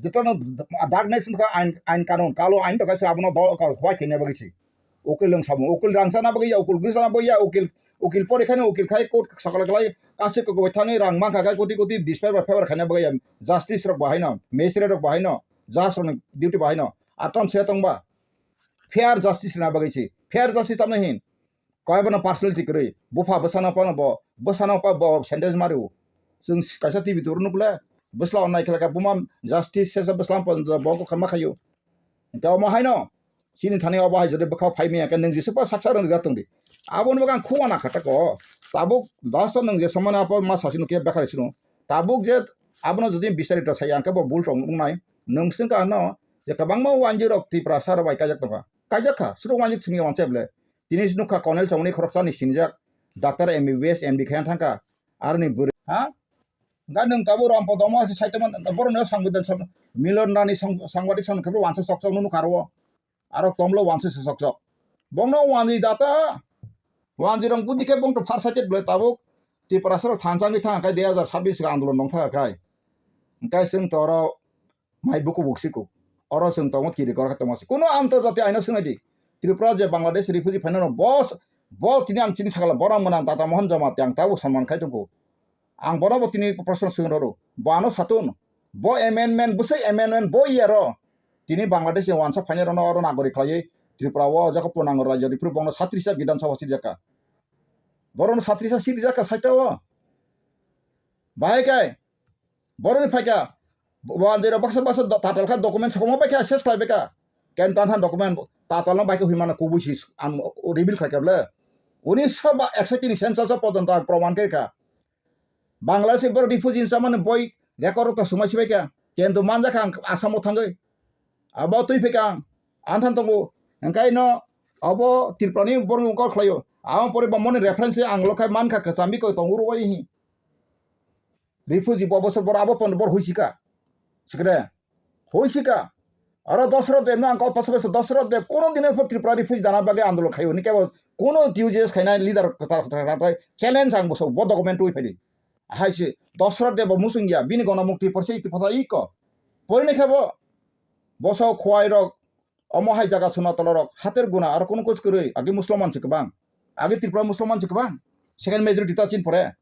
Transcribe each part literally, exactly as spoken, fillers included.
Jotono darkness wngkha ain, ain kanun, kalo ain tongkha se abono dol kha, white khaina bagwi se. Ukil lwng samung, ukil rang chana bagwi ya, ukil gwi chana bagwi ya, ukil, ukil pori khaino, ukil khai court sakala kalai, kasik kok bai thangwi rang mankha khai koti koti, dispatch bai favor khaina bagwi ya, justice rok bahaino, magistrate rok bahaino, judge rokni duty bahaino, atam se tongba, fair justice rina bagwi se, fair justice tamna hin, koi bono personality kwrwi, bupha bwsano phano bo, bwsano pa bo sentence mario, chwng kaisa T V turu nukle, bwsla nai khlaka buma justice sesa bwsla bo khamma khaio, hwnkhe omo haino, Chini thani obo hai jodi bwkha phai maya khe nwng jesa pa saksa rwngya tongdi. Aboni bagwi ang khua nakha tako. Tabuk dosto nwng je samani apo ma sasi nukya bekhari sino. Tabuk je abono jodi bisarito saya hwnkhe bo bul tong wngnai. Nwng swngkha ano je kwbangma wanjwi rok Tiprasa rok bai kaijak tongkha. Kaijak kha, suro wanjwi simi wanse ble. Tini nukha Colonel Chongni khoroksa ni sinijak. Doctor M B B S, M D khayan thangkha. Aroni bwrwi, ha? Ga nwng tabuk Rampo domo hai sai tongma borokno sangbidan sab-, Milon Rani sang-, sangbadik sang khe wansa sok sok nukha aro. Aro tomlo wansa se sok sok. Bongno wanjwi data. Wanjwi rong bundi khe bong to far side ble tabuk. Tiprasa rok thansa wngwi thang khai dui hazar sabbish ga andolon nong thang khai. Hwnkhe chwng to oro mai buku buk siku. Oro chwng tongo kiri kor khe tongma si. Kuno antarjati aino swngnai di. Tripura je Bangladesh refugee phainai no boss, bo tini ang chini sakala borok mwnang Tata Mohan Jamatia ang tabuk sanman khai tongkho. Ang bono bo tini proshno swng roro. Bo ano satun. Bo amendment, bwsai amendment bo iya ro. Tini Bangladesh ni wansa phainai rokno oro nagori khlaiwi Tripura o jaka pwnang rajyo Tripura bongno satrisa Bidhan Sabha sirjaka. Borokno satrisa sirjaka saita o. Bahai kai. Borokni phaikha. Bo anjai rok baksa baksa tatal kha document sokma bai kha ses khlai bai kha. Ken tan than document tatal no bai kha huimana kubui sis ang reveal khlai kha ble. Unisho ba ekso tini census o pojonto ang proman khe kha. Bangladesh borok refugee hinsa mani boi record rok to sumai sibai kha. Kento manjak kha ang Assam o thangwi. Abo twi phai kha ang anthan tongo. Hwnkhe no abo Tripura ni borok ni kok khlaio. Abo pore bo moni reference ang lokhai mankha kwcham bikoi tongo rwai hi. Refugee bo bosor bor abo pon bor huisika. Sikre. Hoisika. Aro Dosrot Deb no ang kok pasabesa Dosrot Deb kono dine pho Tripura refugee dana bagwi andolon khaio. Hwnkhe bo kono T U J S khainai leader kwtal kwtal kwtal challenge ang bosok bo document twi phaidi. Hai se Dosrot Deb bo musung ya bini gona mukti porse iti phosa iko. Porinai khe bo bosok khwai rok omo hai jaga suna tolo rok hater guna aro kono kuch kwrwi agi Muslim mansi kwbang. Agi Tripura Muslim mansi kwbang. Second majority ta chin pore.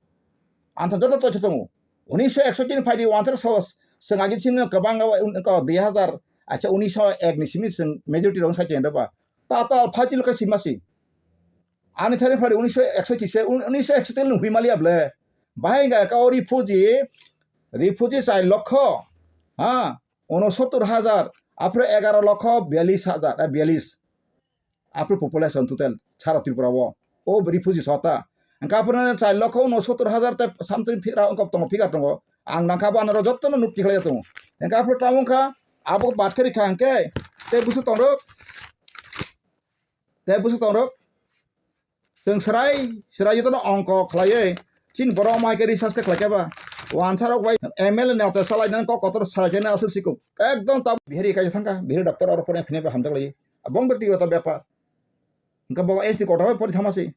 Antha joto toitho tongo. Unisho ekso tini phaidi wansa so chwng agi chini kwbang ko dui hazar acha unisho ek ni simi chwng majority rong sai tenda ba. Ta ta phaji lokha simasi. Ani thani phaidi unisho ekso tise unisho ekso tini hui mali able. Bahai ga ka o refugee refugee chai lokho. Ha. Unosottor hajar, aphuru egaro lokho biyalish hajar, eh, biyalish. Aphuru population total sara Tripura o. O refugee sota. Hwnkhe aphuru char lokho unosottor hajar tei something phira wngkha tongo, figure tongo. Ang nangkha bo anoro jottono nukti khlai tongo. Hwnkhe aphuru tamo wngkha abo bad khe rikha hwnkhe tei busu tongrok. Tei busu tongrok. Chwng srai srai jotono ongko khlaiwi chini borok mai khe research khe khlai khe ba. Wansa rok bai M L A neta salai nang kok kotor salai khe aswk sikuk. Ekdom tab bihari kaisa thangkha, bihari doctor oro porya phine ba hamjak lai. Bong bekti goto bepar. Hwnkhe bo S T kota bai pori thama si.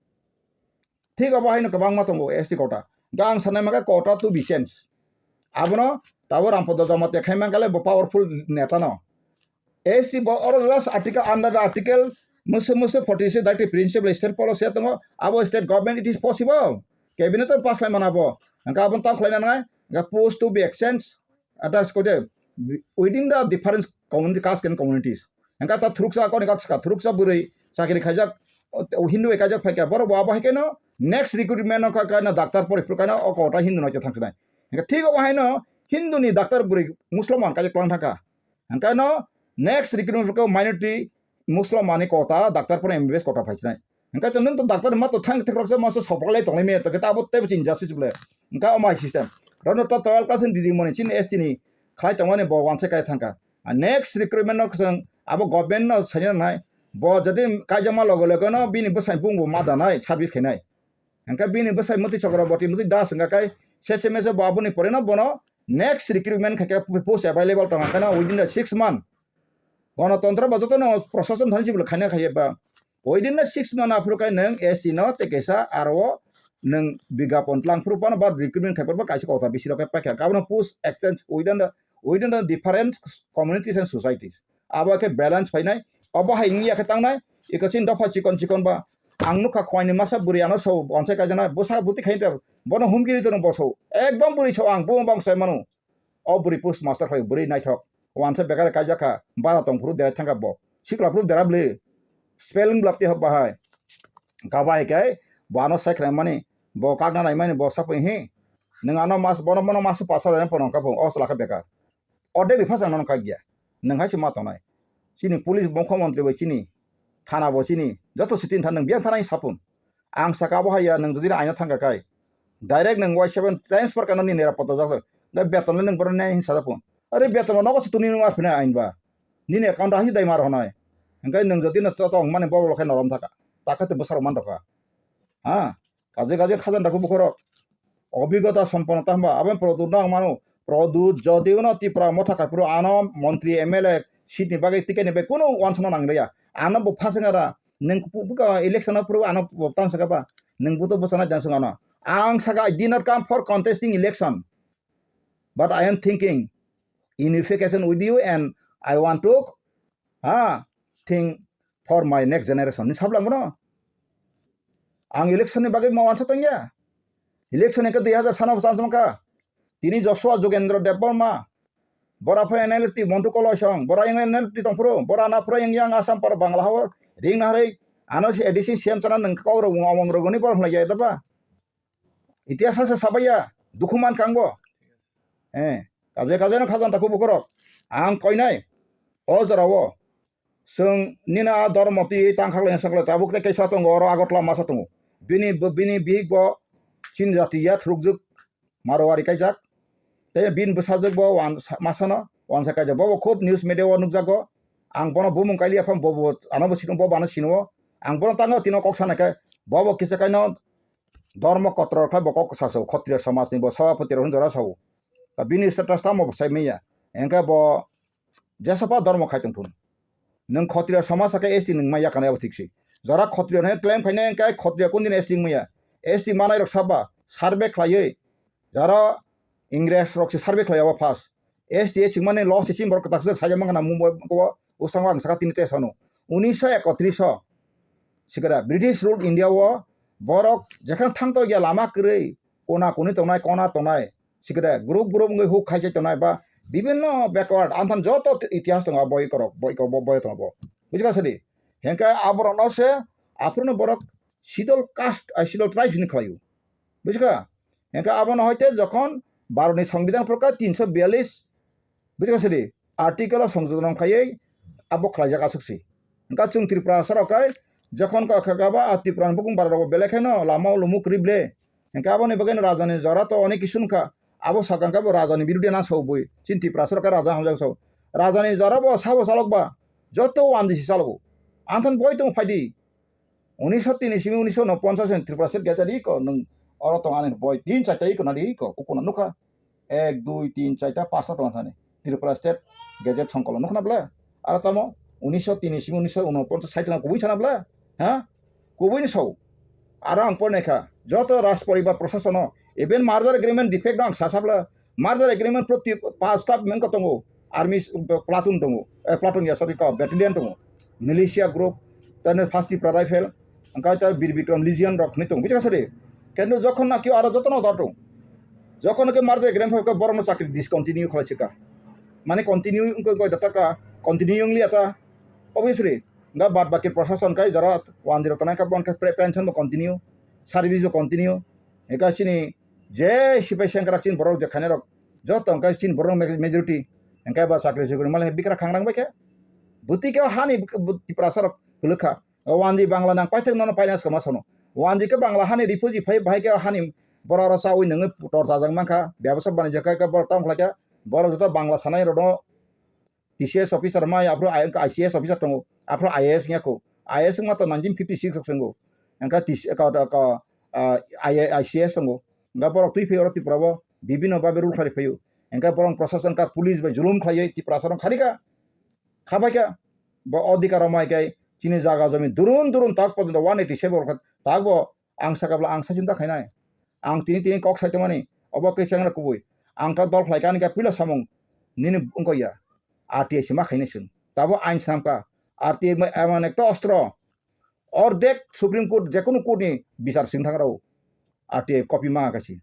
Thik abo haino kwbangma tongo S T kota. Hwnkhe ang sanai mankha kota to be change. Abono tabo Rampada Jamatia khai mankha le bo powerful neta no. S T bo oro last article under the article mose mose forty six directive principle state policy tongo abo state government it is possible cabinet o pass lai mana bo hwnkhe aboni tamo khlai nanai hwnkhe post to be exchange attach kode within the different community caste and communities hwnkhe ta thuruksa koni kak thuruksa bwrwi chakri khaijak Hindu bai kaijak phaikha borok bo abo hai khe no next recruitment no kha kha no doctor pori phuru kha no o kota Hindu no khe thang sinai hwnkhe thik obo hai no Hindu ni doctor bwrwi Muslim man kaijak tlang thang kha. Hwnkhe no next recruitment khe minority Muslim manwi kota doctor phano M B B S kota phai sinai. Hwnkhe to nwng to doctor ma to thang thik rok se ma se sopok lai tonglai me to khe abo tei bo chini justice ble. Hwnkhe omo hai system. Rono to twelve class ni didi moni chini S T ni khlai tongmani bo wanse kai thangkha. A next recruitment no chwng abo government no saina nai. Bo jodi kaijakma logo logo no bini bwsai bung bo ma danai service khainai. Hwnkhe bini bwsai Moti Chakraborty, Moti Das wngkha kai sese mese bo aboni pore no bono next recruitment khaikhe post available tongkha khe no within the six month. Gonotontro bo jotono prosason thani sibolo khaina khai ba. Within the six month aphuru khe nwng S T no tei kaisa aro o nwng bigapon tlang phuru phano ba recruitment khai phuru ba kaisa kota bisi rok khe paikha. Abono post exchange within the within the different communities and societies. Abo khe balance phainai, obo hai wngya khe tangnai, iko chini dopha chikon chikon ba, ang nukha khwani masa bwrwi ano so wansa kaijaknai, bwsa bwtwi khai ta, bono humkiri tono boso, ekdom bwrwi so ang, bumung bang sai mano. O bwrwi post master khai bwrwi naithok, wansa bekar kaijak kha, bara tong phuru derai thangkha bo, sikla phuru dera bwle, spelling blap tei hok bahai, kaba hai kai, bo ano sai khwlai mani, bo kakna nai mani, bo sapui hi, nwng ano mas, bono, bono mas pasa jani pono kha phung, o chwla khe bekar. Ordek ri phasa nono kagya. Nwng hai se ma tongnai. Chini police mukhyamantri bai chini, thana bo chini, joto city ni thana nwng biyang thana hi sapun. Ang saka bo haiya nwng jodi aina thangka kai. Direct nwng Y seven transfer kano ni nera poto jak. Ngai beton le nwng borok nai hinsa japun. Are beton no nogo se tuni nwng arphina ain ba. Nini account ahi dai mar honai. Hingkai nwng jodi no to tong mani bo lo khai norom thaka. Taka te bwsarok man doka. Ha? Kaje kaje khajan daku bukhorok. Obhigota sompono tamba, abo Pradyut no ang mano. Pradyut jodi uno Tipra motha kaipuro ano montri M L A seat ni bagwi ticket ni bagwi kunu wansukna nang liya. Ano bo phasing ara, nwng election o phuru ano bo tamsa kha ba, nwng buto bwsana jansung ano. Ang saka, "I did not come for contesting election, but I am thinking unification with you and I want to, ha, think for my next generation," ni sabla bono. Ang election ni bagwi ma wansa tongya. Election hingke dui hazar sano bo chang chang kha. Tini Joshua Jogendra Debbarma, bora pho N L T Montu Koloi song, bora yang N L T tongphuru, bora na phuru yang yang Assam par Bangla hao ring na hari, ano si A D C C M chana nang kok rok wng among rok ni bor hlai ya da ba. Itihas se sabaiya, dukhu man kang bo. Eh, kaje kaje no khajan takhu bukhorok. Ang koinai, o jora o. Chwng nini a dormo twi tang khaklai sakle tabuk tei kaisa tongo oro Agartala masa tongo. Bini, bini bihik bo chini jati ya thurukjwk Marwari kaijak. Tei bini bwsajwk bo wan-, masano wansa kaijak. Bo bo khub news media o nukjago. Ang bono bumung kailiya phang bo bo ano bo sino bo bano sino. Ang bono tango tino kok sana khe bo bo kisa kaino dormo kotor khlai bo kok saso Khotriya samaj ni bo sabapati rok jora sao. Ta bini status tamo bo sai manya. Engkhe bo jesapa dormo khai tongthun. Nwng Khotriya samaj khe S T nwng maya kana abo thik si. Jora Khotriya hwnwi claim khainai engkhe Khotriya kundin S T wngmaya. S T manai rok saba survey khlaiwi jara Ingres rok se survey khlai abo first. S T chingmani law se chini borok kwtak se sajak mangana mumbai ko usang ang saka tini te sanu. Unisho ekotris o sikara British rule India o borok jekhana thangto ya lama kwrwi kona koni tongnai kona tongnai sikada group group wngwi huk khai chai tongnai ba bibinno backward anthan joto itihas tongo boi korok boi ko boi tongo bo bujikha sadi hengkhe aborok no se aphuru no borok sidol caste ai sidol tribe hini khlaio bujikha hengkhe abono hoite jokhon bharot ni songbidan phurkha tinso biyalish bujikha sadi article o songjojon khaiwi abo khlaijak aswk si. Hwnkha chwng Tripura asarok khai jokhon kha kha ba a Tripura ni bukung bara rok belai kheno lama o lumu kwrwi ble. Hwnkha aboni bagwi no raja ni jora to onek kisu wngkha. Abo sakang kha bo raja ni birodhi na so bui. Chini Tripura asarok khai raja hamjak so. Raja ni jora bo sabo chalok ba joto wandisi chalogo. Anthon boi tong phaidi. Unisho tini simi unisho no ponchas ni Tripura state geta di ko nwng oro tong ani boi tin chaita iko na di ko ukuna nukha. Ek, dui, tin, chaita, pasta tongthani. Tripura state gazette songkolo nukna bla? Aro tamo unisho tini simi unisho unoponchas sait tongna kubui sana bla? Ha? Kubui ni sao. Aro ang pornai kha. Joto Raj Poribar Prashasono even merger agreement defect no ang sasa bla? Merger agreement pro ti-, pasta mengko tongo. Army s-, platoon tongo. Eh, platoon ya, sorry, ko battalion tongo. Militia group, tani first Tipra Rifle, angkai ta Bir Bikram Legion rok hinwi tongo. Bujikha sadi? Kendo jokhon naki aro jotono order tongo. Jokhon ke merger agreement phai khe borokno chakri discontinue khlai chika. Mane continue wngkha koi da taka continue wng liya ta. Obviously, nga bad baki prashason kai jara wanjwi rok tonai kha bon khe pre-, pension bo continue, service bo continue. Eka chini je sipai sengkrak chini borok je khainai rok joto hwnkhe chini borok majority hwnkhe ba chakri chukri male bikra khangrang bai khe. Bwtwi khe hani bwtwi prasa rok kwlwkha. O wanjwi Bangla nang paithak nono finance kama sano. Wanjwi khe Bangla hani refugee phai bahai khe hani borok oro chawi nungwi tor chajak mankha. Bebasa banijak khe borok tamo khlaikha. Borok joto Bangla sanai rokno T C S officer mai aphuru I C S officer tongo. Aphuru I A S wngya kho. I A S wngma to nineteen fifty six rok tongo. Engkha T C, ka, ka, ka, ah, I A, I C S tongo. Engkha borok twi phai oro Tripura o bibhinno babe rule khlai phaio. Engkha borok prashason ka police bai julum khlaiwi Tiprasa rok kharika. Khabaikha, bo odhikar rok mai khe chini jaga jomi durun durun tak porjonto one eighty seven rok tak bo ang sakha bwla ang saichung ta khainai. Ang tini tini kok sai tongmani, obo khe chengna kubui. Ang ta dol khlai kha ani khe puila samung. Nini wngkha ya, R T I se ma khainai chwng. Tabuk ain swnamkha, R T I emon ekta ostro, ordek Supreme Court jekunu court ni bichar singthang rw R T I copy ma kaisi.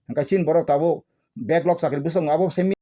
Hwnkhe chini borok tabuk backlog chakri bwswk abo se